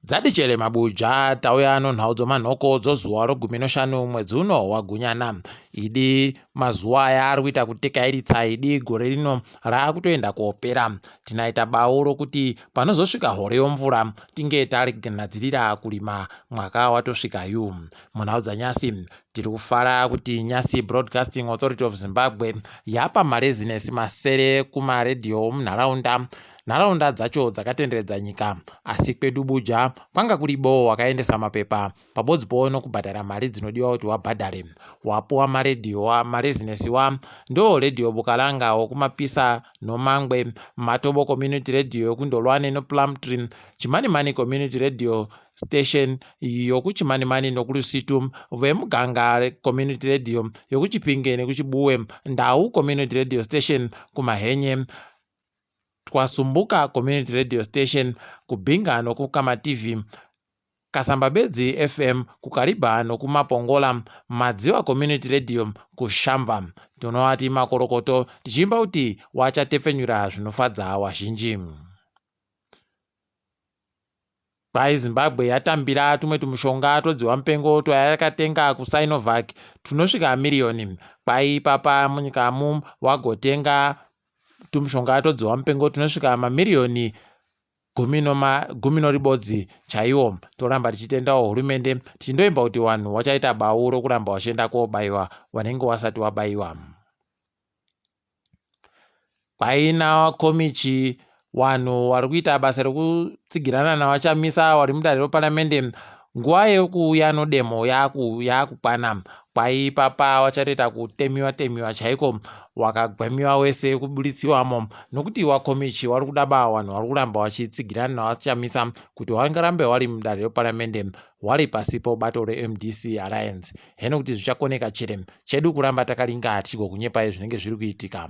Dzadichere mabuja tauya nonhau dzomanhoko dzozuva rogumi noshanu mwedzi uno waGunyana. Idi mazuva aya ari kuita kutekairitsa idi gore rino raakutoenda koopera. Tinaita bau rokuti panozosvika hore yomvura tinge tarinadzirira kurima mwaka watosvika yu. Munhau dzanyasi tiri kufara kuti Nyasi Broadcasting Authority of Zimbabwe yapa marezinesi masere kumaredhiyo omunharaunda Nharaunda dzacho dzakatenderedza nyika asi kwedu Buja kwanga kuri boo wakaendesa mapepa pabodzipo nokubhadhara mari dzinodiwa kuti wabhadhare. Wapuwa maredhiyo wa marezinesi wa ndo Radio Bukalanga wokuMapisa noMangwe, Matobo Community Radio yokuNdolwane noPlumtree, Chimanimani Community Radio Station yokuChimanimani nokuLusitu, veMuganga Community Radio yokuChipinge nekuChibuwe, Ndau Community Radio Station kuMahenye, Twasumbuka Community Radio Station kuBinga nokuKamativi, Kasambabedzi FM kuKariba nokuMapongola, Madziwa Community Radio kuShamva. Tinovati makorokoto tichiimba kuti wachatepfenyura zvinofadza wazhinji. Kwai Zimbabwe yatambira tumwe tumushonga twodzihwa mupengo twayakatenga kuSinovac tunosvika miriyoni. Kwai ipapa munyikamu wagotenga tumushonga twodzihwa mupengo tunosvika mamiriyoni gumi noribodzi chaiwo. Toramba tichitendawo hurumende tichindoimba kuti vanhu wachaita bau rokuramba wachienda kobaiwa wanenge wasati wabaiwa. Kwaina komichi wanhu wari kuita basa rekutsigirana naVaChamisa wari mudare reparamende nguva yekuuya nodemo yaakukwana kwai ipapa wachatoita kutemiwa temiwa chaiko wakagwemiwa wese kuburitsiwamo nokuti wakomichi wari kudaba wanhu wari kuramba wachitsigirana naVaChamisa kuti wangarambe wari mudare reparamende wari pasi pobato reMDC Alliance heno kuti zvichakoneka chere chedu kuramba takaringa tichigokunyepai zvinenge zviri kuitika.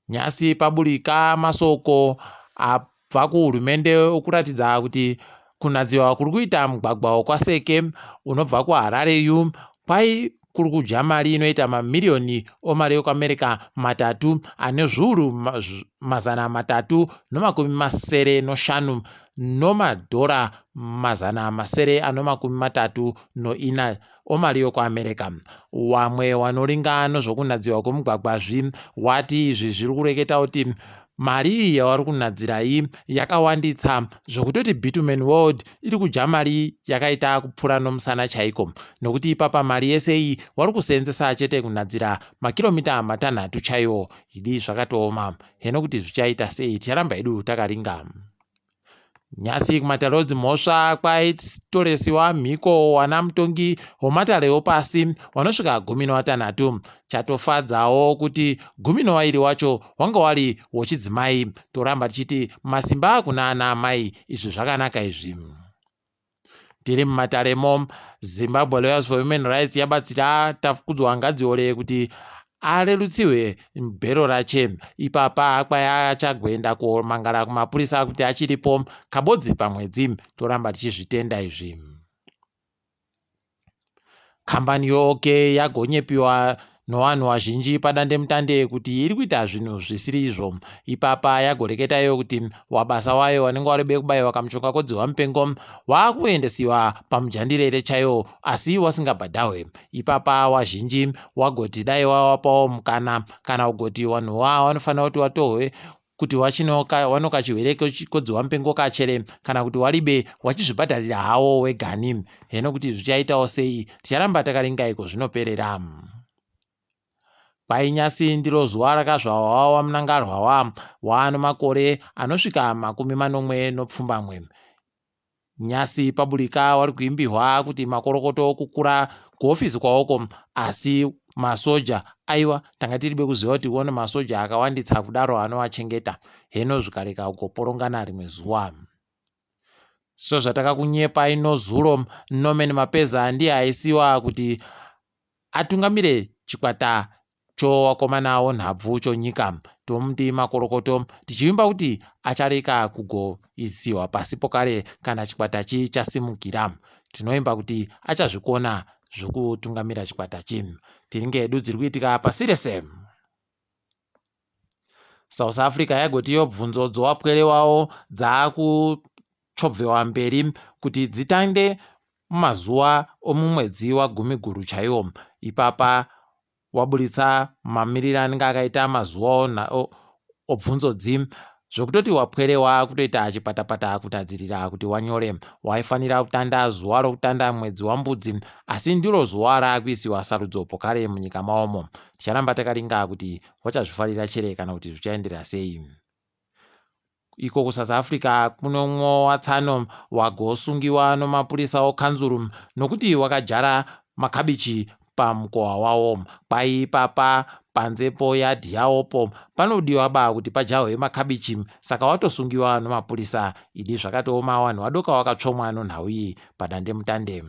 Nyasi paburika masoko abva kuhurumende okuratidza kuti kunadziwa kuri kuita mugwagwa wekwaSeke unobva kuHarare yu kwai kuri kudya mari inoita mamiriyoni omari ekuAmerica matatu ane zviuru 375 nomadhora 734 omari yokuAmerica. Wamwe wanoringa nozvokunadziwa kwemugwagwa zvi wati izvi zviri kureketa kuti mari iyi yavari kunadzira iyi yakawanditsa zvokutoti Bitumen World iri kudya mari yakaita kupfuura nomusana chaiko nokuti ipapa mari yese iyi wari kuseenzesa chete kunadzira makiromita 6 chaiwo. Idi zvakatooma heno kuti zvichaita sei ticharamba hedu takaringa. Nyasi kumatare edzimhosva kwaitoresiwa mhiko wana mutongi wematare opasi wanosvika 16. Chatofadzawo kuti 12 wacho wanga wari wechidzimai. Toramba tichiti masimba kuna ana amai izvi zvakanaka izvi. Tiri mumataremo, Zimbabwe Lawyers for Human Rights yabatsira Takudzwa Ngadziore kuti arerutsiwe bhero rache. Ipapa kwai achagoenda komangara kumapurisa kuti achiripo kabodzi pamwedzi. Toramba tichizvitenda izvi. Kambani yoOK yagonyepiwa nowanhu wazhinji padandemutande kuti iri kuita zvinhu zvisiri izvo. Ipapa yagoreketa iyo kuti wabasa wayo wanenge waribe kubaiwa kamushonga kodzihwa mupengo waakuendesiwa pamujandirere chaiwo asi wasingabhadhahwe. Ipapa wazhinji wagoti dai wawapawo mukana kana kugoti wanhu wa wanofanira kuti watohwe kuti wanoka chirwere kodzihwa mupengo kachere kana kuti waribe wachizvibhadharira hawo wegani. Heno kuti zvichaitawo sei ticharamba takaringa iko zvinoperera. Kwai nyasi ndiro zuva rakazvarwa waMnangagwa waano makore anosvika 77. Nyasi paburika wari kuimbihwa kuti makorokoto kukura kuhofisi kwawoko asi masoja aiwa tanga tiribe kuziva kuti uone masoja akawanditsa kudaro anovachengeta heno zvikareka kugoporongana rimwe zuva. Sezvatakakunyepai nozuro Norman Mapeza ndiye aisiwa kuti atungamire chikwata chowakomana wonhabvu chonyika. Tomuti makorokoto tichivimba kuti achareka kugoisiwa pasi pokare kana chikwata chi chasimukira. Tinoimba kuti achazvikona zvokutungamira chikwata chi. Tiringe hedu dziri kuitika pasi rese. South Africa yagoti iyo bvunzo dzowapwere wawo dzaakuchobvewa mberi kuti dzitande mumazuva omumwedzi waGumiguru chaiwo. Ipapa waburitsa mamiriro anenge akaita mazuva obvunzo dzi zvokutoti wapwere waakutoita chipatapata kugadzirira kuti wanyore. Waifanira kutanda zuva rokutanda mwedzi waMbudzi asi ndiro zuva raakuisiwa sarudzo pokare munyika mawomo. Ticharamba takaringa kuti wachazvifarira chere kana kuti zvichaenderera sei. Iko kuSouth Africa kunomwowa tsano wagosungiwa nomapurisa okanzuru nokuti wakajara makabichi pamukowa wawo. Kwai ipapa panze poyadhi yawopo panodiwa ba kuti pajahwe makabichi saka watosungiwa nomapurisa. Idi zvakatooma wanhu wadoka wakatsvomwa nonhau iyi padandemutande.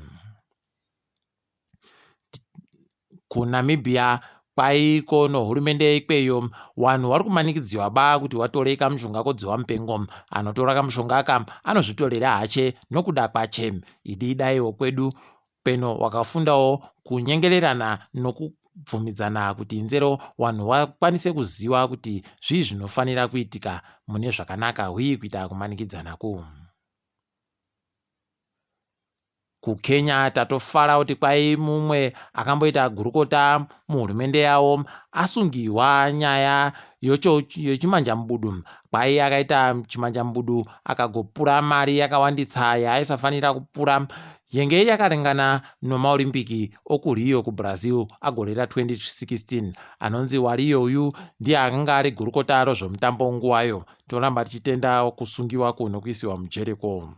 KuNamibia kwaiko nohurumende ikweyo wanhu wari kumanikidziwa ba kuti watore kamushonga kodziwa mupengo. Anotora kamushonga aka anozvitorera hache nokuda kwache. Idi daiwo kwedu peno wakafundawo kunyengererana nokubvumidzana kuti nzero wanhu wakwanise kuziwa kuti zvii zvinofanira kuitika mune zvakanaka huye kuita kumanikidzana ku. KuKenya tatofara kuti kwai mumwe akamboita gurukota muhurumende yavo asungiwa nyaya yechimanjamubudu. Kwai akaita chimanjamubudu akagopura mari yakawanditsa yaaisafanira kupura yenge yakaringana nomaolimpiki okuRio kuBrazil agore ra2016. Anonzi Wario uyu ndiye akanga ari gurukota rozvomutambo nguvayo. Toramba tichitenda kusungiwa ku nokuisiwa mujere ko.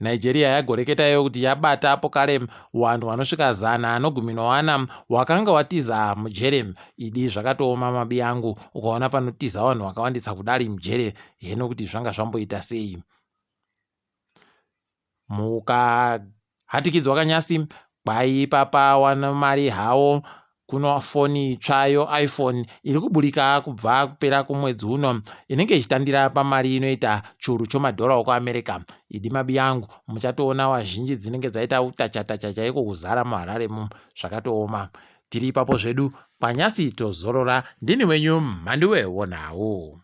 Nigeria yagoreketa iyo kuti yabata pokare wanhu wanosvika 114 wakanga watiza mujere. Idi zvakatooma mabi angu ukaona panotiza vanhu vakawandisa kudari mujere heno kuti zvanga zvamboita sei. Mukahatikidzwa kanyasi kwai ipapa wana mari hawo kuno foni itsva yoiPhone iri kuburika kubva kupera kwomwedzi uno inenge ichitandira pamari inoita churu chomadhora okuAmerica. Idi mabi angu muchatoona wazhinji dzinenge dzaita utachatacha chaiko kuzara muHarare mu zvakatooma. Tiri ipapo zvedu kwanyasi tozorora ndini wenyu Mhanduwe wonhau.